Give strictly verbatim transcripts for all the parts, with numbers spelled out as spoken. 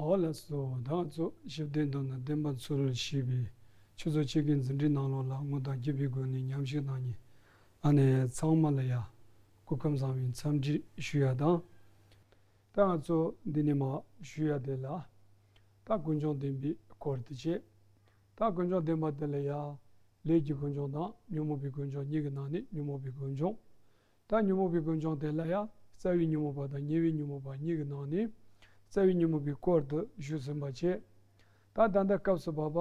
འོ་ལགས་སོ། ད་ང་ཚོ་ཞི་བདེ་འདོད་ན་བདེན་པ་འཚོལ་ཞེས་པའི་ཆུ་ཚོད་ཕྱེད་ཀའི་འཛིན་གྲྭའི་ནང་ལོགས་ལ་ངོ་དང་རྒྱུ་བའི་སྒོ་ནས་མཉམ་ཞུགས་གནང་མཁན་ཨ་ནེ་ཚང་མ་ལ་ཡ་སྐུ་ཁམས་བཟང་བའི་འཚམས་འདྲི་ཞུ་ཡ་དང་། ད་ང་ཚོ་འདི་ནས་མ་ཞུ་ཡ་དེ་ལ་ད་ཀུན་འབྱུང་བདེན་པའི་སྐོར་དེ་བྱས། ད་ཀུན་འབྱུང་བདེན་པ་དེ་ལ་ཡ་ལས་ཀྱི་ཀུན་འབྱུང་དང་ཉོན་མོངས་པའི་ཀུན་འབྱུང་གཉིས་ཀྱི་ནང་ནས་ཉོན་མོངས་པའི་ཀུན་འབྱུང་། ད་ཉོན་མོངས་པའི་ཀུན་འབྱུང་དེ་ལ་ཡང་རྩ་བའི་ཉོན་མོངས་པ་དང་ཉེ་བའི་ཉོན་མོངས་པ་གཉིས་ཀྱི་ནང་ནས་རྩ་བའི་ཉོན་མོངས་པའི་སྐོར་དུ་ཞུས་ཟིན་པ་བྱས། ད་ད་ལྟ་སྐབས་སུ་བབ་པ་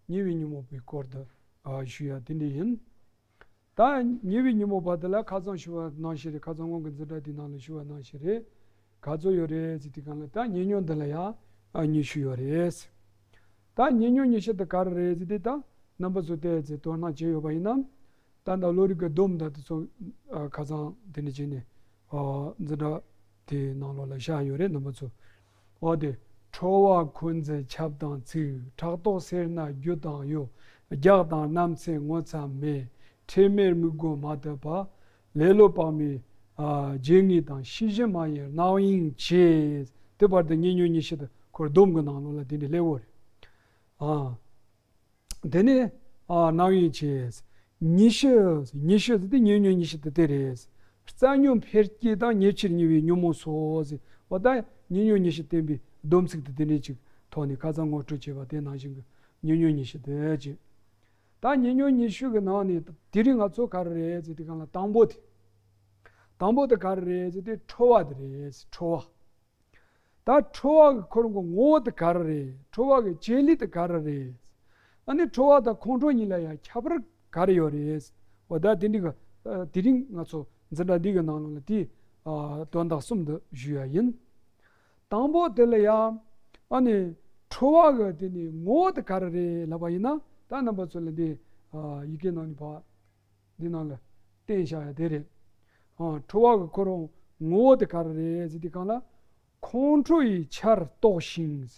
ཉེ་བའི་ཉོན་མོངས་པའི་སྐོར་དུ་ཨ་ཞུ་ཡ་དེ་འདྲ་ཡིན། ད་ཉེ་བའི་ཉོན་མོངས་པ་དེ་ལ་ཁ་སང་ཞུ་བ་ནང་བཞིན་རེད། ཁ་སང་སྔོན་གྱི་འཛིན་གྲྭ་དེའི་ནང་ལ་ཞུ་བ་ནང་བཞིན་རེད། ག་ཚོད་ཡོད་རེད་ཟེར་དུས་སྒང་ལ་ད་ཉེ་ཉོན་འདི་ལ་ཡང་ཨ་ཉི་ཤུ་ཡོད་རེད། ད་ཉེ་ཉོན་ཉི་ཤུ་དེ་ག་རེ་རེད་ཟེར་དུས་ད་རྣམ་པ་ཚོ་བལྟས་ཚེ་དོ་སྣང་བྱས་ཡོད་པ་ཡིན་ན། ད་ལྟ་བློ་རིག་གི་སྡོམ་ད་དེ་ཚོ་ཨ་ཁ་སང་དེ་འདྲ་བྱས་ནས་ཨ་འཛིན་གྲྭ་དེའི་ནང་ལོགས་ལ་བཞག་ཡོད་རེད་རྣམ་པ་ཚོ། འོ་དེ། ཁྲོ་བ་འཁོན་འཛིན་ཆབ་དང་ཚིག་ཕྲག་དོག་སེར་སྣ་རྒྱུ་དང་གཡོ། རྒྱགས་དང་རྣམ་འཚེ་ངོ་ཚ་མེད། ཁྲེལ་མེད་དམུས་རྒོད་མ་དད་པ། ལེ་ལོ་དཔག་མེད་ཨ་བརྗེད་ངས་དང་ཤེས་བཞིན་མ་ཡིན་རྣམ་གཡེང་བྱེད། དེ་བར་དུ་ཉེ་ཉོན་ཉི་ཤུ་དེ་ཁོ་སྡོམ་གྱི་ནང་ལོགས་ལ་དེ་འདྲ་སླེབས་ཡོད་རེད། ཨ། དེ་ནས་ཨ་རྣམ་གཡེང་བྱེད། ཉི་ཤུ། ཉི་ཤུ་ཟེར་དེ་ཉེ་ཉོན་ཉི་ཤུ་དེ་དེ་རེད། རྩ་ཉོན་འཕེལ་སྐྱེ་དང་ཉེ་ཕྱིར་ཉེ་བའི་ཉོན་མོངས་སོ་ཟེར། འོ་ད་ཉེ་ཉོན་ཉི་ཤུ་བསྟན་པའི་སྡོམ་ཚིག་དེ་དེ་འདྲའི་ཅིག་ཐོག་ནས་ཁ་སང་ངོ་སྤྲོད་བྱས་པ་དེ་ནང་བཞིན་གྱི་ཉེ་ཉོན་ཉི་ཤུ་དེ་ཅིག་ད་ཉེ་ཉོན་ཉི་ཤུ་གི་ནང་ནས་དེ་རིང་ང་ཚོ་ག་རེ་རེད་ཟེར་དུས་སྒང་ལ་དང་པོ་དེ། དང་པོ་དེ་ག་རེ་རེད་ཟེར་དུས་ཁྲོ་བ་དེ་རེད། ཁྲོ་བ། ད་ཁྲོ་བ་གི་ཁོ་རང་གི་ངོ་བོ་དེ་ག་རེ་རེད། ཁྲོ་བ་གི་བྱེད་ལས་དེ་ག་རེ་རེད། ཨ་ནི་ཁྲོ་བ་དང་ཁོང་ཁྲོ་གཉིས་ལ་ཡང་ཁྱད་པར་ག་རེ་ཡོད་རེད། འོ་ད་དེ་འདྲ་གི་ཨ་དེ་རིང་ང་ཚོ་འཛིན་གྲྭ་འདི་གི་ནང་ལོགས་ལ་དེ་ཨ་དོན་དག་གསུམ་དུ་ཞུ་ཡ་ཡིན། དང་པོ་དེ་ལ་ཡང་ཨ་ནི་ཁྲོ་བ་གི་དེ་ནི་ངོ་བོ་དེ་ག་རེ་རེད་ལབ་པ་ཡིན་ན། ད་རྣམ་པ་ཚོ་ལ་འདི་ཨ་ཡི་གེ་ནང་ནས་ཕར་འདི་ནང་ལ་བསྟན་བཞག་ཡ་དེ་རེད། ཨ་ཁྲོ་བ་གི་ཁོ་རང་ངོ་བོ་དེ་ག་རེ་རེད་ཟེར་དུས་སྒང་ལ། ཁོང་ཁྲོ་ཡི་ཆར་གཏོགས་ཤིང་།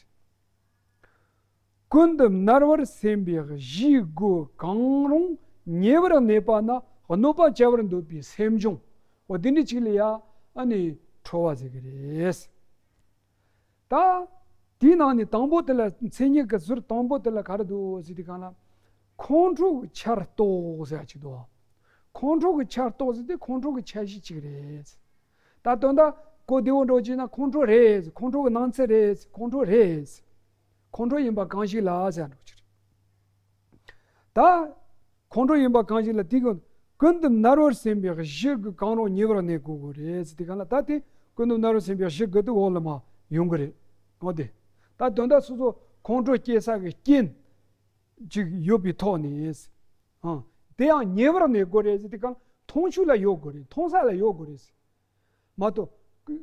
ཀུན་ཏུ་མནར་བར་སེམས་པའི་གཞིའི་སྒོ་གང་རུང་ཉེ་བར་གནས་པ་ན་གནོད་པ་བྱ་བར་འདོད་པའི་སེམས་བྱུང་། འོ་དེ་འདྲ་ཅིག་ལ་ཡ་ཨ་ནི་ཁྲོ་བ་ཟེར་གི་རེད། ད་དེའི་ནང་ནས་དང་པོ་དེ་ལ་མཚན་ཉིད་ཀྱི་ཟུར་དང་པོ་དེ་ལ་ག་རེ་འདུག་ཟེར་དུས་སྒང་ལ། ཁོང་ཁྲོ་གི་ཆར་གཏོགས་ཟེར་ཡ་ཅིག་འདུག་ཁོང་ཁྲོ་གི་ཆར་གཏོགས་ཟེར་དུས་ཁོང་ཁྲོ་གི་འཆར་གཞི་ཅིག་རེད། ད་དོན་དག་གོ་བདེ་བོ་འགྲོ་བྱས་ན་ཁོང་ཁྲོ་རེད། ཁོང་ཁྲོ་གི་སྣང་ཚུལ་རེད། ཁོང་ཁྲོ་རེད། ཁོང་ཁྲོ་ཡིན་པ་གང་ཞིག་ལ་ཟེར་འགྲོ་གི་རེད། ད་ཁོང་ཁྲོ་ཡིན་པ་གང་ཞིག་ལ་དེ་ཀུན་ཀུན་ཏུ་མནར་བར་སེམས་པའི་གཞི་དགུ་གང་རུང་ཉེ་བར་གནས་དགོས་དགོས་རེད་ཟེར་དུས་སྒང་ལ། ད་དེ་ཀུན་ཏུ་མནར་བར་སེམས་པའི་གཞི་དགུ་དེ་འོག་ལ་མར་ཡོང་གི་རེད། འོ་དེ། ད་དོན་དག་སོ་སོ་ཁོང་ཁྲོ་སྐྱེ་ས་གི་རྐྱེན་ཅིག་ཡོད་པའི་ཐོག་ནས། ཨང་། དེ་ཡང་ཉེ་བར་གནས་དགོས་རེད་ཟེར་དུས་སྒང་ལ་མཐོང་ཆོས་ལ་ཡོད་དགོས་རེད། མཐོང་ས་ལ་ཡོད་དགོས་རེད། མ་གཏོགས་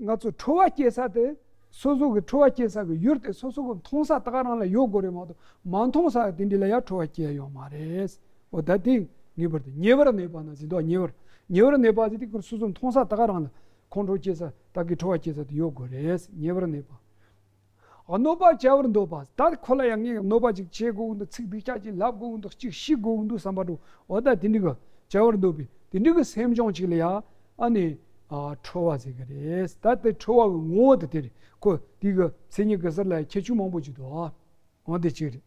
ང་ཚོ་ཁྲོ་བ་སྐྱེ་ས་དེ་སོ་སོ་གི་ཁྲོ་བ་སྐྱེ་ས་གི་ཡུལ་དེ་སོ་སོ་གི་མཐོང་ས་ད་ག་རང་ལ་ཡོད་དགོས་རེད་མ་གཏོགས་མ་མཐོང་ས་དེ་འདྲ་ལ་ཡང་ཁྲོ་བ་སྐྱེ་ཡ་ཡོད་མ་རེད། འོ་ད་དེ་ངེས་པར་དུ་ཉེ་བར་གནས་པ་ན་ཟེར་འདུག་ཉེ་བར་ཉེ་བར་གནས་པ་ཟེར་དུས་ཁོ་སོ་སོ་མཐོང་ས་ད་ག་རང་ལ་ཁོང་ཁྲོ་སྐྱེ་ས་ད་གི་ཁྲོ་བ་སྐྱེ་ས་དེ་ཡོད་དགོས་རེད། ཉེ་བར་གནས་པ། གནོད་པ་བྱ་བར་འདོད་པ། ད་ཁོ་ལ་ཡང་ངས་གནོད་པ་ཅིག་བྱེད་དགོས་ཀྱི་འདུག་ཚིག་སྡུག་ཅག་ཅིག་ལབ་དགོས་ཀྱི་འདུག་ཅིག་ཤི་དགོས་ཀྱི་འདུག་བསམ་པ་འགྲོ། འོ་ད་དེ་འདྲ་གི་བྱ་བར་འདོད་པའི་དེ་འདྲ་གི་སེམས་བྱུང་ཅིག་ལ་ཡ་ཨ་ནི་ཨ་ཁྲོ་བ་ཟེར་གི་རེད། ད་དེ་ཁྲོ་བ་གི་ངོ་བོ་དེ་དེ་རེད། ཁོ་དེ་གི་མཚན་ཉིད་གེ་སར་ལ་ཡ་ཁྱད་ཆོས་མང་པོ་ཅིག་འདུག་འོ་དེ་གཅིག་རེད།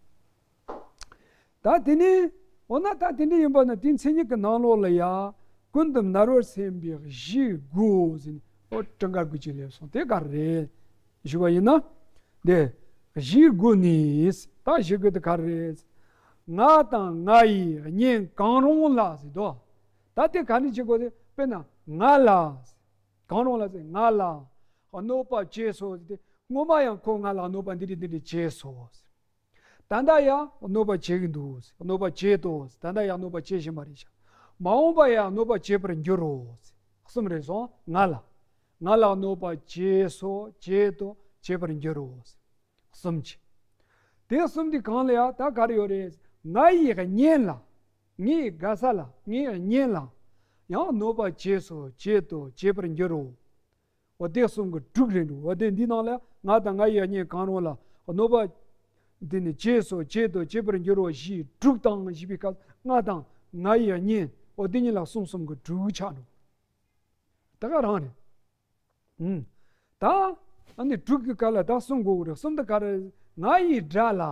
ད་དེ་ནས་འོ་ན་ད་དེ་འདྲ་ཡིན་པ་ན་དེ་མཚན་ཉིད་ཀྱི་ནང་ལོགས་ལ་ཡ་ཀུན་ཏུ་མནར་བར་སེམས་པའི་གཞི་དགུ་ཟེར་ནས་འོ་ཀྲང་ཀར་དགུ་ཅིག་སླེབས་སོང་། དེ་ག་རེ་རེད་ཞུ་བ་ཡིན་ན། དེ་གཞི་དགུ་ནི། ད་གཞི་དགུ་དེ་ག་རེ་རེད། ང་དང་ང་ཡི་གཉེན་གང་རུང་ལ་ཟེར་དོ། ད་དེ་ག་ནས་བྱེད་དགོས་ཏེ་དཔེར་ན་ང་ལ། གང་རུང་ལ་ཟེར་ང་ལ་གནོད་པ་བྱས་སོ་ཟེར་ཏེ་སྔོན་མ་ཡང་ཁོ་ང་ལ་གནོད་པ་འདི་འདྲ་འདི་འདྲ་བྱས་སོ་ཟེར། ད་ལྟ་ཡང་གནོད་པ་བྱེད་ཀྱི་འདུག་གནོད་པ་བྱེད་དོ། ད་ལྟ་ཡང་གནོད་པ་བྱེད་བཞིན་པ་རེད་ཤག་མ་འོངས་པ་ཡང་གནོད་པ་བྱེད་པར་འགྱུར་རོ། གསུམ་རེད་སོང་། ང་ལ། ང་ལ་གནོད་པ་བྱས་སོ། བྱེད་དོ། བྱེད་པར་འགྱུར་རོ། གསུམ་གྱིས། དེ་གསུམ་དེ་གང་ལ་ཡང་ད་ག་རེ་ཡོད་རེད། ང་ཡི་གཉེན་ལ། ངའི་དགའ་ས་ལ། ངའི་གཉེན་ལ་ཡང་གནོད་པ་བྱས་སོ། བྱེད་དོ། བྱེད་པར་འགྱུར་རོ། འོ་དེ་གསུམ་གྱི་དྲུག་རེད་འགྲོ། འོ་དེ་འདི་ནང་ལ་ང་དང་ང་ཡི་གཉེན་གང་རུང་ལ་གནོད་པ་འདི་ནི་བྱས་སོ། བྱེད་དོ། བྱེད་པར་འགྱུར་རོ་ཞེས་དྲུག་དང་ཞེས་པའི་སྐབས་ང་དང་ང་ཡི་གཉེན་འོ་དེ་གཉིས་ལ་གསུམ་གསུམ་གྱི་དྲུག་ཆགས་འགྲོ། ད་ག་རང་རེད། ཨུམ། ད་ ཨ་ནི་དྲུག་གི་སྐབས་ལ་ད་གསུམ་དགོས་ཀྱི་རེད། གསུམ་དེ་ག་རེ། ང་ཡི་དགྲ་ལ།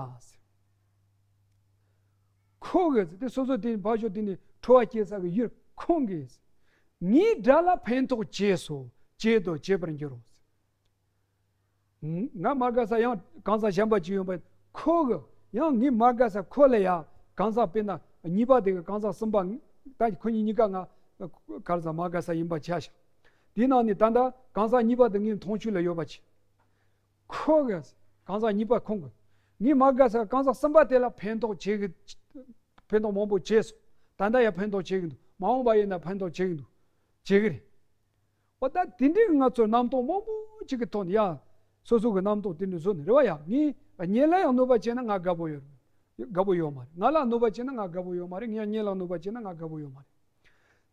ཁོ་གིས་དེ་སོ་སོ་དེ་ཕར་ཕྱོགས་དེ་ནས་ཁྲོ་བ་སྐྱེ་ས་གི་ཡུལ་ཁོང་གིས། ངའི་དགྲ་ལ་ཕན་ཐོགས་བྱས་སོ། བྱེད་དོ། བྱེད་པར་འགྱུར་རོ། ང་མ་དགའ་ས་ཡང་གང་ཟག་གཞན་པ་ཅིག་ཡོང་པ་ཁོ་གི་ཡང་ངའི་མ་དགའ་ས་ཁོ་ལ་ཡང་གང་ཟག་དཔེར་ན་གཉིས་པ་དེ་གི་གང་ཟག་གསུམ་པ། ད་ཁོ་གཉིས་གཉིས་ཀ་ང་ག་རེ་ཟ་མ་དགའ་ས་ཡིན་པ་ཆ་བཞག་དེའི་ནང་ནས་ད་ལྟ་གང་ཟག་གཉིས་པ་དེ་ངའི་མཐོང་ཆོས་ལ་ཡོད་པ་ཅིག་ཁོ་གི་གང་ཟག་གཉིས་པ་ཁོང་གི་ངའི་མ་དགའ་ས་གང་ཟག་གསུམ་པ་དེ་ལ་ཕན་ཐོགས་བྱེད་གི་ཕན་ཐོགས་མང་པོ་བྱས་སོང་། ད་ལྟ་ཡང་ཕན་ཐོགས་བྱེད་གི་འདུག་མ་འོངས་པ་ཡིན་ན་ཕན་ཐོགས་བྱེད་གི་འདུག་བྱེད་གི་རེད། འོ་ད་དེ་འདྲའི་ང་ཚོ་རྣམ་རྟོག་མང་པོ་ཅིག་གི་ཐོག་ནས་ཡ། སོ་སོ་གི་རྣམ་རྟོག་དེ་འདྲ་བཟོ་ནས་རེད་བ། ཡ་ངས་གཉེན་ལ་ཡང་གནོད་པ་བྱས་ན་ང་དགའ་པོ་ཡོད་རེད། དགའ་པོ་ཡོད་མ་རེད། ང་ལ་གནོད་པ་བྱས་ན་ང་དགའ་པོ་ཡོད་མ་རེད། ངས་ཡང་གཉེན་ལ་གནོད་པ་བྱས་ན་ང་དགའ་པོ་ཡོད་མ་རེད།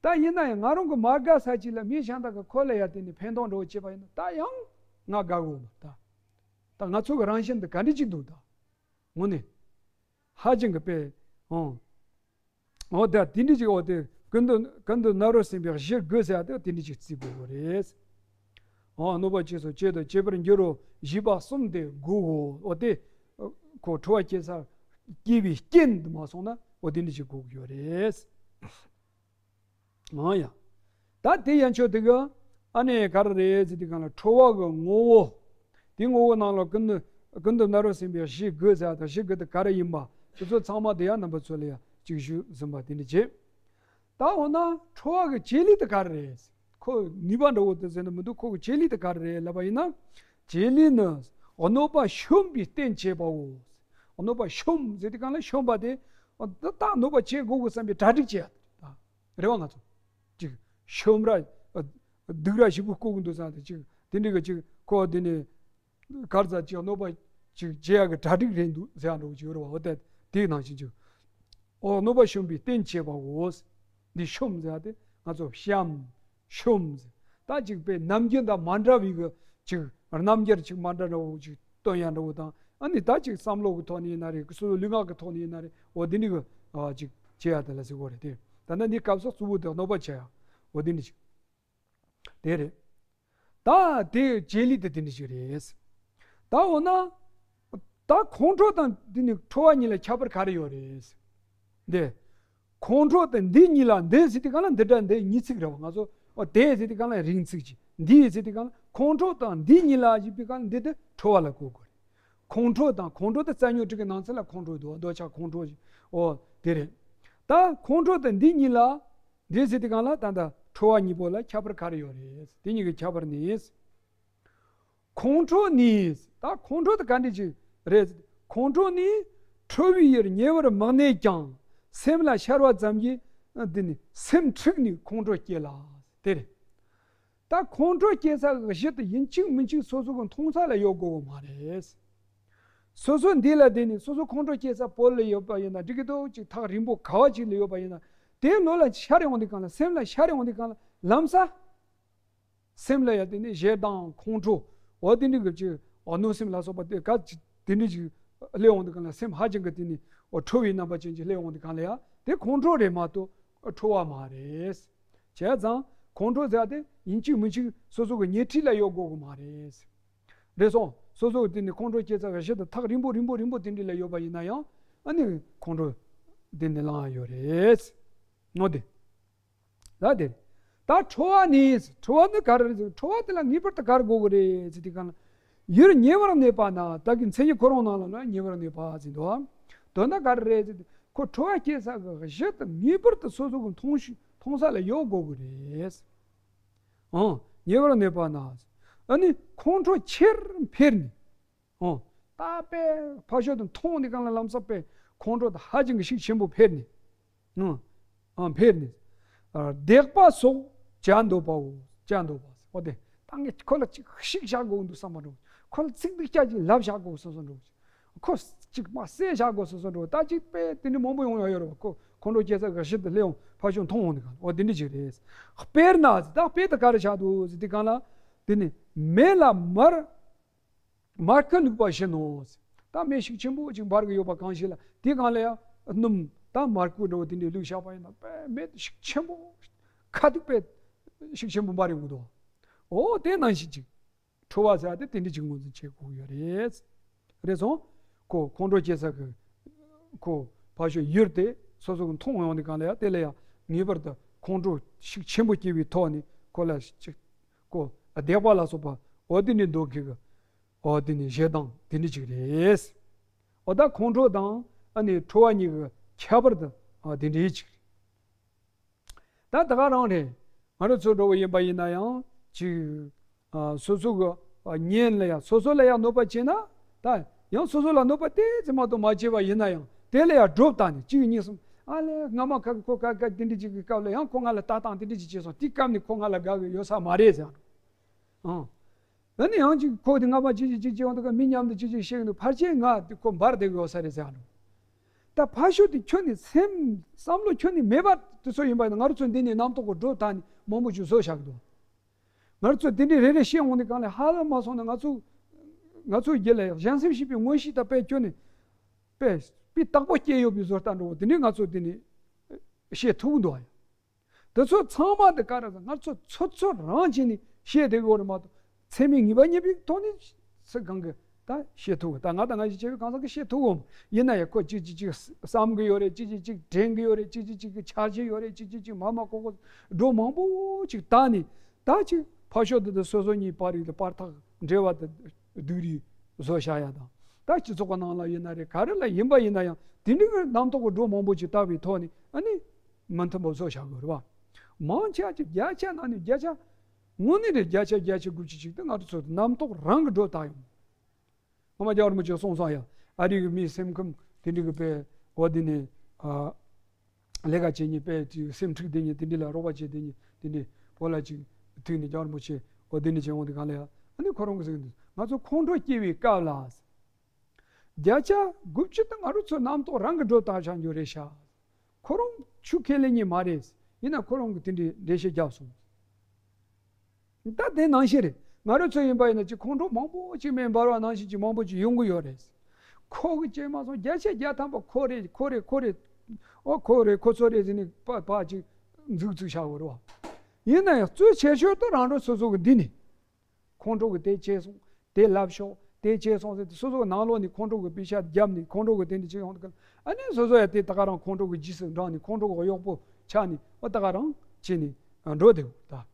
ད་ཡིན་ན་ཡང་ང་རང་གི་མ་དགའ་ས་ཅིག་ལ་མི་གཞན་དག་གི་ཁོ་ལ་ཡ་དེ་ནས་ཕན་ཐོགས་འདྲ་བོ་བྱས་པ་ཡིན་ན་ད་ཡང་ང་དགའ་གི་ཡོད་མ་རེད། ད་ད་ང་ཚོ་གི་རང་བཞིན་འདི་ག་འདྲ་ཅིག་འདུག་ད་དངོས་གནས་ཧ་ཅང་གི་དཔེ་ཨང་། འོ་ད་དེ་འདྲ་ཅིག་འོ་དེ་ཀུན་ཏུ་ཀུན་ཏུ་ནཱ་རོ་སེམས་དཔའི་གཞི་དགོས་ཟེར་ཡ་དེ་དེ་འདྲ་ཅིག་བརྩི་དགོས་པ་རེད། འོ་གནོད་པ་བྱས་སོ། བྱེད་དོ། བྱེད་པར་འགྱུར་རོ། བཞི་པ་གསུམ་དེ་དགོས་གོ། འོ་དེ་ཁོ་ཁྲོ་བ་སྐྱེ་ས་སྐྱེ་བའི་རྐྱེན་དུ་མ་སོང་ན་འོ་དེ་འདྲ་ཅིག་དགོས་ཀྱི་ཡོད་རེད། ཨང་ཡ། ད་དེ་ཡན་ཆོད་དེ་གི་ཨ་ནི་ག་རེ་རེད་ཟེར་དུས་གང་ལ་ཁྲོ་བ་གི་ངོ་བོ། དེ་ངོ་བོ་ནང་ལ་ཀུན་ཏུ་ཀུན་ཏུ་ནཱ་རོ་སེམས་དཔའི་གཞི་དགོས་ཟེར་ཡ་དང་གཞི་དགོས་དེ་ག་རེ་ཡིན་པ་དེ་ཚོ་ཚང་མ་དེ་ཡང་རྣམ་པ་ཚོ་ལ་ཡ་ཅིག་ཞུ་ཟིན་པ་དེ་འདྲ་བྱེད། ད་འོ་ན་ཁྲོ་བ་གི་བྱེད་ལས་དེ་ག་རེ་རེད། ཁོ་ནུས་པ་འདྲ་བོ་དེ་ཟེར་ན་མི་འདུག་ཁོ་གི་བྱེད་ལས་དེ་ག་རེ་རེད་ལབ་པ་ཡིན་ན། བྱེད་ལས་ནི་གནོད་པ་ཤོམ་པའི་རྟེན་བྱེད་པའོ། གནོད་པ་ཤོམ་ཟེར་དུས་གང་ལ་ཤོམ་པ་དེ་ད་ལྟ་གནོད་པ་བྱེད་དགོས་གི་བསམ་པའི་གྲ་སྒྲིག་བྱེད་ཡ་དེ་རེད་བ། ང་ཚོ་ཅིག་ཤོམ་ར་སྡུག་ར་ཞིག་པོ་བསྐོ་གི་འདུག་བསམ་དེ་ཅིག་དེ་འདྲ་གི་ཅིག་ཁོ་དེ་ནས་གར་ཟ་ཅིག་གནོད་པ་ཅིག་བྱེད་ཡ་གི་གྲ་སྒྲིག་རེད་འདུག་ཟེར་ཡ་འདྲ་བོ་ཅིག་ཡོད་རེད་བ། འོ་དེ་དེའི་ནང་བཞིན་ཅིག་འོ་གནོད་པ་ཤོམ་པའི་རྟེན་བྱེད་པའོ། འདི་ཤོམ་ཟེར་ཡ་དེ་ང་ཚོ་བཤམ། ཤོམ་ཟེར། ད་ཅིག་དཔེ་ནམ་རྒྱུན་དང་མ་འདྲ་བའི་གི་ཅིག་རྣམ་འགྱུར་ཅིག་མ་འདྲ་འདྲ་བོ་ཅིག་སྟོན་ཡ་འདྲ་བོ་དང་། ཨ་ནི་ད་ཅིག་བསམ་བློ་གི་ཐོག་ནས་ཡིན་ན་རེད། སོ་སོ་ལུས་ངག་གི་ཐོག་ནས་ཡིན་ན་རེད། འོ་དེ་འདྲ་གི་ཨ་ཅིག་བྱེད་ཡ་དེ་ལ་ཟེར་གོ་རེད་དེ། ད་ནི་འདི་སྐབས་སུ་གཙོ་བོ་དེ་གནོད་པ་བྱེད་ཡ་འོ་དེ་འདྲ་ཅིག་དེ་རེད། ད་དེ་བྱེད་ལས་དེ་དེ་འདྲ་ཞིག་རེད། ད་འོ་ན། ད་ཁོང་ཁྲོ་དང་དེ་ནི་ཁྲོ་བ་གཉིས་ལ་ཁྱད་པར་ག་རེ་ཡོད་རེད། འདི། ཁོང་ཁྲོ་དང་འདི་གཉིས་ལ་འདི་ཟེར་དུས་གང་ལ་འདི་འདྲ་འདི་གཉིས་ཚིག་རེད་བ། ང་ཚོ་འོ་དེ་ཟེར་དུས་གང་ལ་རིང་ཚིག་ཅིག་འདི་ཟེར་དུས་གང་ལ་ཁོང་ཁྲོ་དང་འདི་གཉིས་ལ་ཞིག་པའི་གང་ལ་འདི་དེ་ཁྲོ་བ་ལ་གོ་དགོས་རེད། ཁོང་ཁྲོ་དང་ཁོང་ཁྲོ་དེ་རྩ་ཉོ་དྲུག་གི་ནང་ཚན་ལ་ཁོང་ཁྲོ་འདུག་འདོད་ཆགས་ཁོང་ཁྲོ་ཞིག་འོ་དེ་རེད། ད་ཁོང་ཁྲོ་དང་འདི་གཉིས་ལ། འདི་ཟེར་དུས་གང་ལ་ད་ལྟ་ཁྲོ་བ་གཉིས་པོ་ལ་ཁྱད་པར་ག་རེ་ཡོད་རེད། དེ་གཉིས་ཀྱི་ཁྱད་པར་ནི། ཁོང་ཁྲོ་ནི། ད་ཁོང་ཁྲོ་དེ་ག་འདྲ་ཅིག་རེད། ཁོང་ཁྲོ་ནི། ཁྲོ་བའི་ཡུལ་ཉེ་བར་མི་གནས་ཀྱང་སེམས་ལ་ཤར་བ་ཙམ་གྱིས་འདི་ནི་སེམས་འཁྲུགས་ནས་ཁོང་ཁྲོ་སྐྱེ་ལ། དེ་རེད། ད་ཁོང་ཁྲོ་སྐྱེ་ས་གི་གཞི་དེ་ཡིན་གཅིག་མིན་གཅིག་སོ་སོ་གི་མཐོང་ས་ལ་ཡོད་དགོས་གི་མ་རེད། སོ་སོ་འདི་ལ་བསྡད་ནས་སོ་སོ་ཁོང་ཁྲོ་སྐྱེ་ས་བོད་ལ་ཡོད་པ་ཡིན་ན་འགྲིག་གི་འདུག་ཅིག་ཐག་རིང་པོ་ག་བ་ཅིག་ལ་ཡོད་པ་ཡིན་ན་དེ་ལོ་ལ་ཤར་ཡོང་དུས་གང་ལ་སེམས་ལ་ཤར་ཡོང་དུས་གང་ལ་ལམ་སང་སེམས་ལ་ཡ་དེ་ནས་ཞེ་སྡང་ཁོང་ཁྲོ་འོ་དེ་འདྲ་གི་ཅིག་འོ་གནོད་སེམས་ལ་སོགས་པ་དེ་ག་ཅིག་དེ་འདྲ་ཅིག་སླེབས་ཡོང་དུས་གང་ལ་སེམས་ཧ་ཅང་གི་དེ་ནས་འོ་ཁྲོ་བའི་རྣམ་པ་ཅན་ཅིག་སླེབས་ཡོང་དུས་གང་ལ་ཡ་དེ་ཁོང་ཁྲོ་རེད་མ་གཏོགས་ཁྲོ་བ་མ་རེད། བྱས་ཙང་ཁོང་ཁྲོ་ཟེར་བ་དེ་ཡིན་གཅིག་མིན་གཅིག་སོ་སོ་གི་ཉེ་འཁྲིས་ལ་ཡོད་དགོས་གི་མ་རེད། རེད་སོང་། སོ་སོ་གི་དེ་ནི་ཁོང་ཁྲོ་སྐྱེ་ས་གི་གཞི་དེ་ཐག་རིང་པོ་རིང་པོ་རིང་པོ་དེ་འདྲ་ལ་ཡོད་པ་ཡིན་ན་ཡང་ཨ་ནི་ཁོང་ཁྲོ་དེ་ནི་ལངས་ཡོད་རེད། ནོ་དེ། ད་དེ་རེད། ད་ཁྲོ་བ་ནི། ཁྲོ་བ་ནི་ག་རེ་རེད་ཟེར། ཁྲོ་བ་དེ་ལ་ངེས་པར་དུ་ག་རེ་དགོས་གི་རེད་ཟེར་དུས་གང་ལ། ཡུལ་ཉེ་བར་གནས་པ་ན། ད་གི་མཚན་ཉིད་ཁོ་རང་ནང་ལ་ལ་ཉེ་བར་གནས་པ་ཟེར་འདུག་དོན་དག་ག་རེ་རེད་ཟེར་དུས་ཁོ་ཁྲོ་བ་སྐྱེ་ས་གི་གཞི་དེ་ངེས་པར་དུ་སོ་སོ་གི་མཐོང་ཤེས་མཐོང་ས་ལ་ཡོད་དགོས་གི་རེད། ཨང་། ཉེ་བར་གནས་པ་ན། ཨ་ནི་ཁོང་ཁྲོ་ཆེར་འཕེལ་ནས། ཨང་། ད་དཔེ་ཕར་ཕྱོགས་དེ་མཐོང་ནས་གང་ལ་ལམ་སང་དཔེ་ཁོང་ཁྲོ་དེ་ཧ་ཅང་གི་ཤུགས་ཆེན་པོ་འཕེལ་ནས། ཨང་། ཨང་། འཕེལ་ནས། ཨ། སྡིག་པ་སོགས་བྱ་འདོད་པའོ། བྱ་འདོད་པ། འོ་དེ་ད་ངས་ཁོ་ལ་ཅིག་ཤིག་བྱ་དགོས་འདུག་བསམ་པ་འདྲ་བོ། ཁོ་ལ་ཚིག་འདི་སྐྱ་ཅིག་ལབ་བཞག་དགོས་བསམ་བསམ་འདྲ་བོ། ཁོ་ཅིག་མ་བསད་བཞག་དགོས་བསམ་བསམ་འདྲ་བོ། ད་ཅིག་དཔེ་དེ་འདྲ་མང་པོ་ཡོང་ཡ་ཡོད་རེད་བ། ཁོ་ཁོང་ཁྲོ་སྐྱེ་ས་གི་གཞི་དེ་སླེབས་ཡོང་ཕར་ཕྱོགས་མཐོང་འོང་ནས་གང་། འོ་དེ་འདྲ་ཅིག་རེད། དཔེར་ན་ཟེར། ད་དཔེ་དེ་ག་རེ་བཞག་འདུག་ཟེར་དུས་གང་ལ། དེ་ནི་མེ་ལ་མར། མར་ཁུ་བླུགས་པ་བཞིན་ནོ། ད་མེ་ཤུགས་ཆེན་པོ་ཅིག་འབར་གི་ཡོད་པ་གང་ཞིག་ལ་དེ་གང་ལ་ཡང་སྣུམ་དང་མར་ཁུ་འདྲ་བོ་དེ་འདྲ་བླུགས་བཞག་པ་ཡིན་ན་དཔེ་མེ་ཤུགས་ཆེན་པོ་ཁ་ཐུག་དཔེ་ཤུགས་ཆེན་པོ་འབར་ཡོང་གི་འདུག་འོ་དེ་ནང་བཞིན་ཅིག་ཁྲོ་བ་ཟེར་ཡ་དེ་དེ་འདྲ་ཅིག་ངོས་འཛིན་བྱེད་དགོས་ཀྱི་ཡོད་རེད། རེད་སོང་། ཁོ་ཁོང་ཁྲོ་སྐྱེ་ས་གི་ཁོ་ཕར་ཞོག་ཡུལ་དེ་སོ་སོ་གི་མཐོང་ཡོང་དུས་སྒང་ལ་ཡ་དེ་ལ་ཡ་ངེས་པར་དུ་ཁོང་ཁྲོ་ཤུགས་ཆེན་པོ་སྐྱེ་བའི་ཐོག་ནས་ཁོ་ལ་ཅིག་ཁོ་བདེ་བ་ལ་སོགས་པ་འོ་དེ་འདྲའི་འདོད་མཁན་གི་འོ་དེ་ནི་ཞེ་སྡང་དེ་འདྲ་ཅིག་རེད། འོ་ད་ཁོང་ཁྲོ་དང་ཨ་ནི་ཁྲོ་བ་གཉིས་ཀྱི་ཁྱད་པར་དེ་འོ་དེ་འདྲ་ཅིག་རེད། ད་ད་ག་རང་རེད། ང་རང་ཚོ་འགྲོ་བ་ཡིན་པ་ཡིན་ན་ཡང་ཅིག་ཨ་སོ་སོ་གི་ཨ་གཉེན་ལ་ཡང་སོ་སོ་ལ་ཡང་གནོད་པ་བྱས་ན། ད་ཡང་སོ་སོ་ལ་གནོད་པ་དེ་ཙམ་མ་གཏོགས་མ་བྱས་པ་ཡིན་ན་ཡང་དེ་ལ་ཡང་སྒྲོ་བཏགས་ནས་གཅིག་གཉིས་གསུམ་ཨ་ལས་སྔ་མ་ཁ་ཁོ་ཁ་ཁ་དེ་འདྲ་ཅིག་གི་སྐབས་ལ་ཡང་ཁོ་ང་ལ་ལྟ་སྟངས་དེ་འདྲ་ཅིག་བྱས་སོང་། དེ་སྐབས་ནས་ཁོ་ང་ལ་དགའ་གི་ཡོད་ས་མ་རེད་ཟེར་ཨང་། ཨ་ནི་ཡང་ཅིག་ཁོ་དེ་སྔ་མ་ཅིག་ཅིག་ཅིག་ཅིག་ཡོང་དུས་ཀ་མི་མཉམ་དུ་ཅིག་ཅིག་བཤད་འདུག་ཕལ་ཆེར་ང་དེ་ཁོ་འབར་བསྡད་གི་ཡོད་ས་རེད་ཟེར་ཨང་། ད་ཕར་ཞོག་དེ་ཁྱོན་ནས་སེམས་བསམ་བློ་ཁྱོན་ནས་མེད་པ་དེ་ཚོ་ཡིན་པ་ཡིན་ན་ང་རང་ཚོ་འདི་ནས་རྣམ་རྟོག་གི་སྒྲོ་བཏགས་ནས་མང་པོ་ཅིག་བཟོ་བཞག་གི་འདུག་ང་རང་ཚོ་དེ་འདྲའི་རེ་རེ་བཤད་འོང་དུས་སྒང་ལ་ཧ་ལམ་མ་སོང་ན་ང་ཚོ་ང་ཚོའི་རྒྱུད་ལ་གཞན་སེམས་ཤེས་པའི་མངོན་ཤེས་དང་དཔེ་ཁྱོན་ནས་དཔེ་དཔེ་བརྟག་པོ་སྐྱེས་ཡོད་པའི་བཟོ་ལྟ་འདྲ་བོ་དེ་འདྲའི་ང་ཚོ་དེ་ནས་བཤད་ཐུབ་ཀྱི་འདུག་ཨ། དེ་ཚོ་ཚང་མ་དེ་ག་རེ་ཟེར་ང་ཚོ་ཚོད་ཚོད་རང་བྱས་ནས་བཤད་བསྡད་དགོས་རེད་མ་གཏོགས་ཚད་མའི་ངེས་པ་རྙེད་པའི་ཐོག་ནས་སུ་གང་གི་ད་བཤད་ཐུབ་གི། ད་ང་དང་ང་ཞིག་བྱས་པའི་གང་ཟག་གི་བཤད་ཐུབ་གོ། ཡིན་ན་ཡང་ཁོ་གཅིག་གཅིག་གཅིག་བསམ་གི་ཡོད་རེད། གཅིག་གཅིག་གཅིག་དྲན་གི་ཡོད་རེད། གཅིག་གཅིག་གཅིག་གི་འཆར་གཞི་ཡོད་རེད། གཅིག་གཅིག་གཅིག་མ་མ་ཀོ་ཀོ་སྒྲོ་མང་པོ་ཅིག་བཏགས་ནས་ད་ཅིག་ཕར་ཕྱོགས་དེ་དང་སོ་སོ་གཉིས་བར་ཡོད་པར་ཐག་འབྲེལ་བ་དེ་སྡུག་རུས་བཟོ་བྱ་ཡ་དང་། ད་སྤྱི་ཚོགས་ཀྱི་ནང་ལ་ཡིན་ན་རེད། ག་རེ་ལ་ཡིན་པ་ཡིན་ན་ཡང་དེ་འདྲའི་གི་རྣམ་རྟོག་གི་སྒྲོ་མང་པོ་ཅིག་བཏགས་པའི་ཐོག་ནས་ཨ་ནི་མི་མཐུན་པ་བཟོ་བྱ་དགོས་རེད་བ། མང་ཆེ་ཅིག་བརྒྱ་ཆ་ནང་ནས་བརྒྱ་ཆ་དངོས་གནས་རེད། བརྒྱ་ཆ་བརྒྱད་ཅུ་དགུ་བཅུ་ཅིག་དེ་ང་ཚོ་ཚོ་རྣམ་རྟོག་རང་གི་སྒྲོ་བཏགས་ཡོང་། སྔོན་མ་རྒྱལ་བ་རིན་པོ་ཆེས་གསུངས་སོང་ཡ། ཨ་རི་གི་མིའི་སེམས་ཁམས་དེ་འདྲའི་གི་དཔེ་འོ་དེ་ནས་ཨ། ལས་ཀ་བྱེད་མཁན་དཔེ་ཅིག་སེམས་འཁྲུག་བསྡད་མཁན་དེ་འདྲ་ལ་རོགས་པ་བྱེད་བསྡད་མཁན་དེ་འདྲ་བོད་ལ་ཅིག་ཐུག་ནས་རྒྱལ་བ་རིན་པོ་ཆེ་འོ་དེ་འདྲ་བྱེད་འོང་དུས་སྒང་ལ་ཡ། ཨ་ནི་ཁོ་རང་གིས་ཟེར་གི་འདུག་ང་ཚོ་ཁོང་ཁྲོ་སྐྱེ་བའི་སྐབས་ལ་བརྒྱ་ཆ་དགུ་བཅུ་དེ་ང་རང་ཚོ་རྣམ་རྟོག་རང་གི་སྒྲོ་བཏགས་བཞག་རྒྱུ་རེད་ཤག་ཁོ་རང་ཆོས་ཁས་ལེན་མཁན་མ་རེད། ཡིན་ན་ཁོ་རང་གིས་དེ་འདྲའི་འགྲེལ་བཤད་བརྒྱབ་སོང་། ད་དེ་ནང་བཞིན་རེད། ང་རང་ཚོ་ཡིན་པ་ཡིན་ན་ཅིག་ཁོང་ཁྲོ་མང་པོ་ཅིག་མེད་འབར་བ་ནང་བཞིན་ཅིག་མང་པོ་ཅིག་ཡོང་གི་ཡོད་རེད། ཁོ་གི་སྐྱེས་མ་སོང་བརྒྱ་ཆ་བརྒྱ་ཐམ་པ་ཁོ་རེད། ཁོ་རེད། ཁོ་རེད། ཨོ་ཁོ་རེད། ཁོ་ཚོ་རེད་ཟེར་ནས་པ་པ་ཅིག་འཛུགས་འཛུགས་བྱ་དགོས་རེད་བ། ཡིན་ན་ཡང་གཙོ་ཆེ་ཤོས་དེ་རང་རང་སོ་སོ་གི་འདི་ནས་ཁོང་ཁྲོ་གི་དེ་བྱས་སོང་། དེ་ལབ་ཤོག་དེ་བྱས་སོང་ཟེར་ཏེ་སོ་སོ་གི་ནང་ལོགས་ནས་ཁོང་ཁྲོ་གི་པེ་ཤ་བརྒྱབ་ནས་ཁོང་ཁྲོ་གི་དེ་འདྲ་ཅིག་ཡོང་དུས་ཨ་ནི་སོ་སོ་ཡང་དེ་ད་ག་རང་ཁོང་ཁྲོ་གི་རྗེས་སུ་འབྲངས་ནས་ཁོང་ཁྲོ་གི་གཡོག་པོ་ཆགས་ནས་ཨོ་ད་ག་རང་བྱས་ནས་འགྲོ་བསྡད་ད།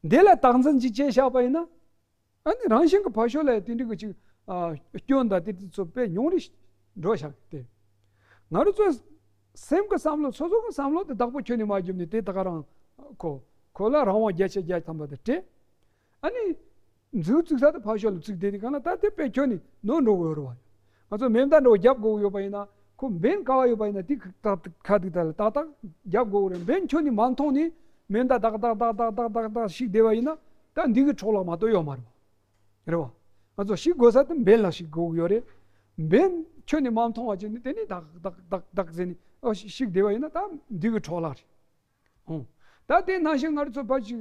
འདི་ལ་དག་འཛིན་ཅིག་བྱས་བཞག་པ་ཡིན་ན། ཨ་ནི་རང་བཞིན་གྱི་ཕར་ཕྱོགས་ལ་དེ་འདྲ་གི་ཅིག་ཨ་སྐྱོན་དང་དེ་དེ་ཚོ་དཔེ་ཉུང་རུ་འགྲོ་བཞག་སྟེ། ང་རང་ཚོའི་སེམས་ཀྱི་བསམ་བློ་སོ་སོ་གི་བསམ་བློ་དེ་བདག་པོ་ཁྱོན་ནས་མ་བརྒྱབ་ནས་དེ་ད་ག་རང་ཁོ་ཁོ་ལ་རང་དབང་བརྒྱ་ཆ་བརྒྱ་ཐམ་པ་དེ་སྤྲད། ཨ་ནི་འཛུགས་བཙུགས་ས་དེ་ཕར་ཕྱོགས་ལ་བཙུགས་བསྡད་དེ་གང་ལ་ད་དེ་དཔེ་ཁྱོན་ནས་ནོར་འགྲོ་གི་ཡོད་རེད་བ། ང་ཚོ་མེ་མདའ་འདྲ་བོ་རྒྱབ་དགོས་ཡོད་པ་ཡིན་ན་ཁོ་འབེན་ག་བ་ཡོད་པ་ཡིན་ན་དེ་ཁ་ཐུག་ད་ལ་ཏག་ཏག་རྒྱབ་དགོས་རེད། འབེན་ཁྱོན་ནས་མ་མཐོང་ནས་མེ་མདའ་ཏག་ཏག་ཏག་ཏག་ཞིག་བསྡད་པ་ཡིན་ན་ད་འདི་གི་འཕྲོ་བརླག་མ་གཏོགས་ཡོད་མ་རེད་བ། རེད་བ། ང་ཚོ་ཞིག་དགོས་ས་དེ་འབེན་ལ་ཞིག་དགོས་ཀྱི་ཡོད་རེད། འབེན་ཁྱོན་ནས་མ་མཐོང་བ་བྱས་ནས་དེ་ནས་ཏག་ཏག་ཏག་ཟེར་ནས་ཨོ་ཞིག་བསྡད་པ་ཡིན་ན་ད་འདི་གི་འཕྲོ་བརླག་རེད། ཨོ། ད་དེ་ནང་བཞིན་ང་རང་ཚོ་ཕར་ཅིག་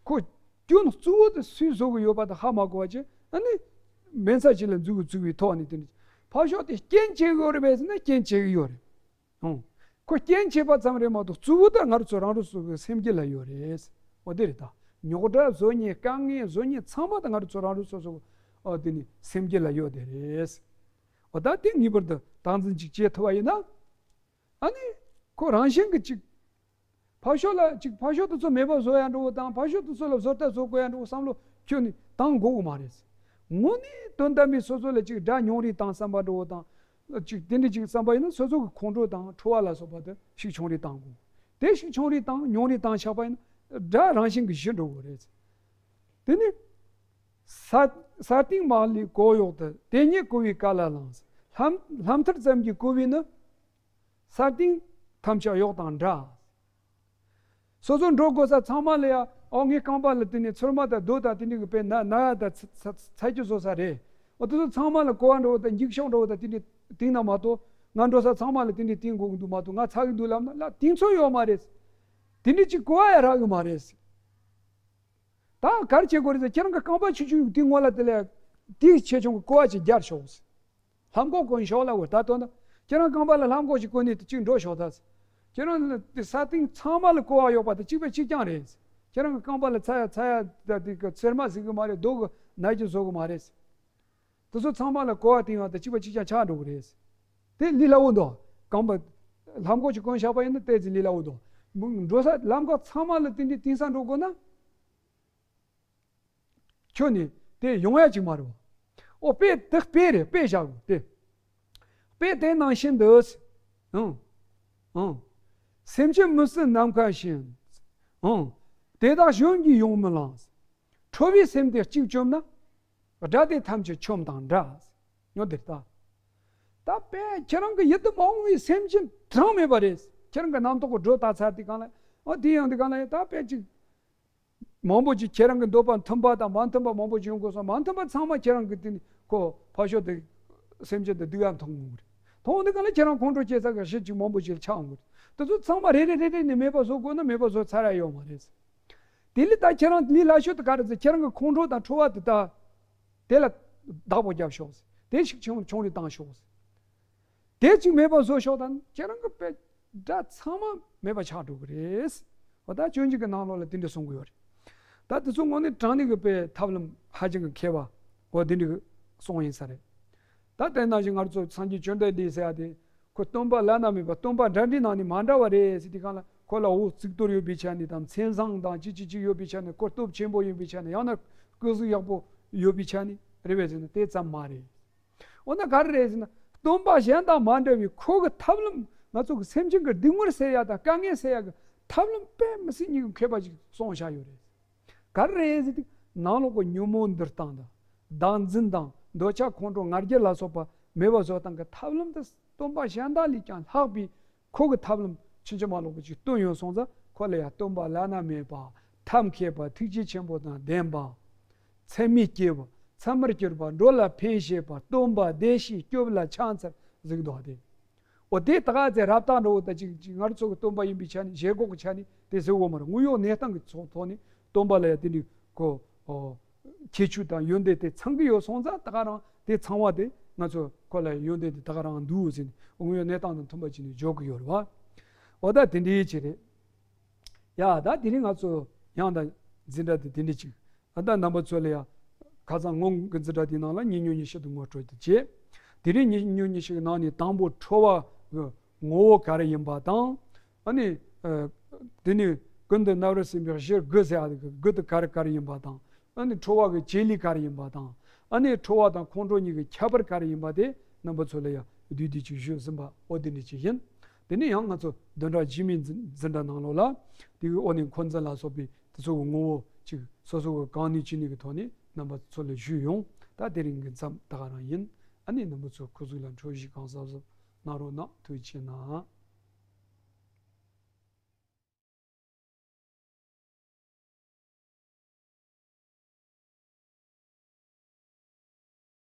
ཁོ་སྐྱོན་གཙོ་བོ་དེ་སུས་བཟོ་གི་ཡོད་པ་དེ་ཧ་མ་གོ་བ་བྱས་ཨ་ནི་མེ་མདའ་ཅིག་ལ་འཛུགས་བཙུགས་པའི་ཐོག་ནས་དེ་ནི་ཕར་ཕྱོགས་དེ་རྐྱེན་བྱེད་གི་ཡོད་རེད་པས་ཟེར་ན་རྐྱེན་བྱེད་གི་ཡོད་རེད། ཨོ། ཁོ་རྐྱེན་བྱེད་པ་ཙམ་རེད་མ་གཏོགས་གཙོ་བོ་དེ་ང་རང་ཚོ་རང་རང་སོ་སོའི་སེམས་རྒྱུད་ལ་ཡོད་རེད། འོ་དེ་རེད་ད། རྙོག་དྲ་བཟོ་མཁན་དཀའ་ངལ་བཟོ་མཁན་ཚང་མ་དེ་ང་རང་ཚོ་རང་རང་སོ་སོ་ཨོ་དེ་ནི་སེམས་རྒྱུད་ལ་ཡོད་དེ་རེད། འོ་ད་དེ་ངེས་པར་དུ་དག་འཛིན་ཅིག་བྱེད་ཐུབ་པ་ཡིན་ན། ཨ་ནི་ཁོ་རང་བཞིན་གྱི་ཅིག་ཕར་ཕྱོགས་ལ་ཅིག་ཕར་ཕྱོགས་དེ་ཚོ་མེད་པ་བཟོ་ཡ་འགྲོ་བོ་དང་ཕར་ཕྱོགས་དེ་ཚོ་ལ་བཟོ་ལྟ་བཟོ་དགོས་ཡ་འགྲོ་བོ་བསམ་བློ་ཁྱོན་ནས་བཏང་དགོས་ཀྱི་མ་རེད། དངོས་གནས་དོན་དམ་པའི་སོ་སོ་ལ་ཅིག་དགྲ་ཉུང་རུ་བཏང་བསམ་པ་འགྲོ་བོ་དང་། ཅིག་དེ་འདྲ་ཅིག་བསམ་པ་ཡིན་ན་སོ་སོ་གི་ཁོང་ཁྲོ་དང་ཁྲོ་བ་ལ་སོགས་པ་དེ་ཤུགས་ཆུང་རུ་བཏང་དགོས། དེ་ཤུགས་ཆུང་རུ་བཏང་ཉུང་རུ་བཏང་ཆགས་པ་ཡིན་ན་དགྲ་རང་བཞིན་གྱིས་ཞི་འགྲོ་གི་རེད། དེ་ནི་ས་ས་སྟེང་མ་ལུས་གོ་གཡོག་དེ། དེ་ཉིད་ཀོ་བའི་བཀའ་ལ་ལངས། ལྷམ་ལྷམ་ཐར་ཙམ་གྱིས་གོ་བས་ནི། ས་སྟེང་ཐམས་ཅད་གཡོག་དང་འདྲ། སོ་སོ་འགྲོ་དགོས་ས་ཚང་མ་ལ་ཡ་ཨོ་ངའི་རྐང་པ་ལ་དེ་ནས་ཚེར་མ་དང་རྡོ་དང་དེ་འདྲ་གི་དཔེ་ན་ན་ཡ་དང་ཚ་ཚ་ཚ་རྒྱུ་བཟོ་ས་རེད། ཨོ་དེ་ཚོ་ཚང་མ་ལ་གོ་བ་འགྲོ་བ་དང་འགྱིག་ཤོག་འགྲོ་བ་དང་དེ་འདྲ་བཏིང་ན་མ་གཏོགས་ང་འགྲོ་ས་ཚང་མ་ལ་དེ་འདྲ་བཏིང་དགོས་ཀྱི་འདུག་མ་གཏོགས་ང་ཚ་གི་འདུག་ལབ་ན་ལ་བཏིང་ཚོད་ཡོད་མ་རེད། དེ་འདྲ་ཅིག་གོ་བ་ཡ་རག་གི་མ་རེད། ད་ག་རེ་བྱེད་དགོས་རེད་ཟེར། ཁྱེད་རང་གི་རྐང་པ་ཆུང་ཆུང་དེ་སྔོན་ལ་དེ་ལས་དེའི་ཆེ་ཆུང་གི་ཀོ་བ་ཅིག་རྒྱག་ཤོག་ཟེར། ལྷམ་གོག་གོན་ཤོག་ལབ་དགོས། ད་དོན་དག་ཁྱེད་རང་རྐང་པ་ལ་ལྷམ་གོག་ཅིག་གོན་ནས་དེ་གཅིག་འགྲོ་ཤོག་ད་ཟེར། ཁྱེད་རང་དེ་ས་སྟེང་ཚང་མ་ལ་ཀོ་བ་ཡོད་པ་དེ་གཅིག་པ་གཅིག་རྐྱང་རེད་ཟེར། ཁྱེད་རང་གི་རྐང་པ་ལ་ཚ་ཡ་ཚ་ཡ་ད་དེ་གི་ཚེར་མ་ཟིག་གི་མ་རེད། རྡོ་གི་ནད་ཀྱིས་བཟོ་གི་མ་རེད། དེ་ཚོ་ཚང་མ་ལ་གོ་བ་བཏིང་བ་དང་གཅིག་པ་གཅིག་རྐྱང་ཆགས་འགྲོ་གི་རེད། དེ་ལས་སླ་བོ་འདུག་རྐང་པ་ལྷམ་གོག་ཅིག་གོན་བཞག་པ་ཡིན་ན་ཏོག་ཙམ་ལས་སླ་བོ་འདུག་འགྲོ་ས་ལམ་ཁ་ཚང་མ་ལ་དེ་འདྲའི་བཏིང་ས་འགྲོ་དགོས་ན། ཁྱོད་ནི་དེ་ཡོང་ཡ་ཅིག་མ་རེད་བ། ཨོ་དཔེ་དེ་དཔེ་རེད། དཔེ་བཞག་དགོས་དེ། དཔེ་དེ་ནང་བཞིན་དུ། ཨང་། ཨང་། སེམས་ཅན་མི་སྲིད་ནམ་མཁའ་བཞིན། ཨང་། དེ་དག་གཞན་གྱིས་ཡོང་མི་ལང་། ཁྲོ་བའི་སེམས་དེ་གཅིག་བཅོམ་ན། དགྲ་དེ་ཐམས་ཅད་ཆོམས་དང་འདྲ། ཉོ་དེར་ལྟ། ད་དཔེ་ཁྱེད་རང་གི་ཡིད་དུ་མ་འོང་བའི་སེམས་ཅན་གྲངས་མེད་པ་རེད། ཁྱེད་རང་གི་རྣམ་རྟོག་གི་སྒྲོ་བཏགས་ཚར་དུས་སྒང་ལ། ཨོ་དེ་ཡང་དུས་སྒང་ལ་ད་དཔེ་ཅིག་མང་པོ་ཅིག་ཁྱེད་རང་གི་འདོད་པ་མཐུན་པ་དང་མ་མཐུན་པ་མང་པོ་ཅིག་ཡོང་དགོས་སོང་། མ་མཐུན་པ་ཚང་མ་ཁྱེད་རང་གི་དེ་ནི་ཁོ་ཕར་ཕྱོགས་དེ་སེམས་ཅན་དེ་སྡུག་ཡ་མཐོང་ངོ་རེད། མཐོང་དུས་སྒང་ལ་ཁྱེད་རང་ཁོང་ཁྲོ་སྐྱེ་ས་གི་གཞི་ཅིག་མང་པོ་ཅིག་ཆགས་འོང་གི་རེད། དེ་ཚོ་ཚང་མ་རེ་རེ་རེ་རེ་ནས་མེད་པ་བཟོ་དགོས་ན་མེད་པ་བཟོ་ཚར་ཡ་ཡོད་མ་རེད། དེ་ལས་ད་ཁྱེད་རང་ལས་སླ་ཤོས་དེ་ག་རེ་ཟེར། ཁྱེད་རང་གི་ཁོང་ཁྲོ་དང་ཁྲོ་བ་དེ་ད་དེ་ལ་བདག་པོ་རྒྱབ་ཤོག་ཟེར། དེ་ཞིག་ཆུང་ཆུང་རེ་བཏང་ཤོག་ཟེར། དེ་ཅིག་མེད་པ་བཟོ་ཤོག་དང་ཁྱེད་རང་གི་དཔེ་དགྲ་ཚང་མ་མེད་པ་ཆགས་འགྲོ་གི་རེད། འོ་ད་སྤྱོད་འཇུག་གི་ནང་ལོགས་ལ་དེ་འདྲ་གསུང་གི་ཡོད་རེད། ད་དེ་ཚོ་དངོས་གནས་དྲང་གནས་ཀྱི་དཔེ་ཐབས་ལམ་ཧ་ཅང་གི་མཁས་པ་འོ་དེ་འདྲ་གི་གསུང་ཡིན་ས་རེད། ད་དེ་ནང་བཞིན་ང་ཚོ་སངས་རྒྱས་བཅོམ་ལྡན་འདས་ཟེར་ཡ་དེ། ཁོ་སྟོན་པ་བླ་ན་མེད་པ་སྟོན་པ་འདྲ་འདྲའི་ནང་ནས་མ་འདྲ་བ་རེད་ཟེར་དུས་སྒང་ལ། ཁོ་ལ་འོ་གཙུག་ཏོར་ཡོད་པའི་ཆ་ནས་དང་མཚན་བཟང་དང་ཅི་ཅི་ཅི་ཡོད་པའི་ཆ་ནས། ཁོ་སྟོབས་ཆེན་པོ་ཡིན་པའི་ཆ་ནས། ཡང་ན་སྐུ་གཟུགས་ཡག་པོ་ཡོད་པའི་ཆ་ནས་རེད་པས་ཟེར་ན་དེ་ཙམ་མ་རེད། འོ་ན་ག་རེ་རེད་ཟེར་ན། སྟོན་པ་གཞན་དང་མ་འདྲ་བའི་ཁོ་གི་ཐབས་ལམ། ང་ཚོ་གི་སེམས་ཅན་གྱི་སྡུག་བསྔལ་སེལ་ཡ་དང་དཀའ་ངལ་སེལ་ཡ་གི་ཐབས་ལམ་དཔེ་མི་སྲིད་ཉིད་ཀྱི་མཁས་པ་ཅིག་གསུངས་བཞག་ཡོད་རེད། ག་རེ་རེད་ཟེར་དུས་ནང་ལོགས་ཀྱི་ཉོན་མོངས་འདུལ་སྟངས་དང་། བདག་འཛིན་དང་འདོད་ཆགས་ཁོང་ཁྲོ་ང་རྒྱལ་ལ་སོགས་པ་མེད་པ་བཟོ་སྟངས་ཀྱི་ཐབས་ལམ་དེ་སྟོན་པ་གཞན་དག་ལས་ཀྱང་ལྷག་པའི་ཁོ་གི་ཐབས་ལམ་ཕྱིན་ཅི་མ་ལོག་པ་ཅིག་སྟོན་ཡོད་སོང་ཙང་། ཁོ་ལ་ཡང་སྟོན་པ་བླ་ན་མེད་པ། ཐབས་མཁས་པ། ཐུགས་རྗེ་ཆེན་པོ་དང་ལྡན་པ། མཚན་མེད་སྐྱེས་པ། མཚན་མར་གྱུར་པ། འགྲོ་ལ་ཕན་བྱེད་པ། སྟོན་པ་བདེ་གཤེགས་སྐྱོབ་ལ་ཕྱག་འཚལ་གཟིགས་མདོ་སྟེ། འོ་དེ་ད་ག་ཚེ་རབ་བཏང་འགྲོ་བོ་ད་ཅིག་ཅིག་ང་རང་ཚོ་གི་སྟོན་པ་ཡིན་པའི་ཆ་ནས་བཞེས་སྒོ་གི་ཆ་ནས་དེ་ཟེར་འོ་མ་རེད། དངོས་ཡོད་གནས་སྟངས་ཀྱི་ཚོགས་ཐོག་ནས་སྟོན་པ་ལ་ཡ་དེ་འདྲའི་ཁོ་ཁྱད་ཆོས་དང་ཡོན་ཏན་དེ་ཚང་གི་ཡོད་སོང་ཙང་། ད་ག་རང་དེ་ཚང་བ་དེ་ང་ཚོ་ཁོ་ལ་ཡོན་ཏན་དེ་ད་ག་རང་འདུག་ཟེར་ནས་དངོས་ཡོད་གནས་སྟངས་དང་མཐུན་པ་བྱས་ནས་འཇོག་གི་ཡོད་རེད་བ། འོ་ད་དེ་འདྲའི་ཆེ་རེད། ཡ་ད་དེ་རིང་ང་ཚོ་ཡང་ད་འཛིན་གྲྭ་དེ་དེ་འདྲའི་ཅིག་ཨ་ད་རྣམ་པ་ཚོ་ལ་ཡ། ཁ་སང་སྔོན་གྱི་འཛིན་གྲྭ་དེའི་ནང་ལ་ཉིན་ཉོན་ཉི་ཤུ་དེ་ངོ་སྤྲོད་དེ་བྱས། དེ་རིང་ཉིན་ཉོན་ཉི་ཤུ་གི་ནང་ནས་དང་པོ་ཁྲོ་བ་གི་ངོ་བོ་ག་རེ་ཡིན་པ་དང་། ཨ་ནི། ཨ། དེ་ནས་ཀུན་ཏུ་རྣམ་རོལ་ཟིན་པའི་གཞི་དགུ་ཟེར་ཡ་དེ་གི་དགུ་དེ་ག་རེ་ག་རེ་ཡིན་པ་དང་། ཨ་ནི་ཁྲོ་བ་གི་བྱེད་ལས་ག་རེ་ཡིན་པ་དང་། ཨ་ནི་ཁྲོ་བ་དང་ཁོང་ཁྲོ་གཉིས་ཀྱི་ཁྱད་པར་ག་རེ་ཡིན་པ་དེ་རྣམ་པ་ཚོ་ལ་ཡ་བསྡུས་བསྡུས་ཅིག་ཞུས་ཟིན་པ་འོ་དེ་འདྲ་ཅིག་ཡིན། དེ་ནས་ཡང་ང་ཚོ་བདུན་ཕྲག་རྗེས་མའི་འཛིན་འཛིན་གྲྭ་ནང་ལོགས་ལ། དེ་གི་འོག་ནས་འཁོན་འཛིན་ལ་སོགས་པའི་དེ་ཚོ་གི་ངོ་བོ་ཅིག་སོ་སོ་གི་གང་ནུས་ཅི་ནུས་ཀྱི་ཐོག་ནས་རྣམ་པ་ཚོ་ལ་ཞུས་ཡོང་། ད་དེ་རིང་གི་མཚམས་ད་ག་རང་ཡིན། ཨ་ནི་རྣམ་པ་ཚོ་སྐུ་གཟུགས་ལ་འཕྲོད་བཞེས་གང་ཟབ་ཟབ་གནང་རོགས་གནང་། ཐུགས་རྗེ་གནང་།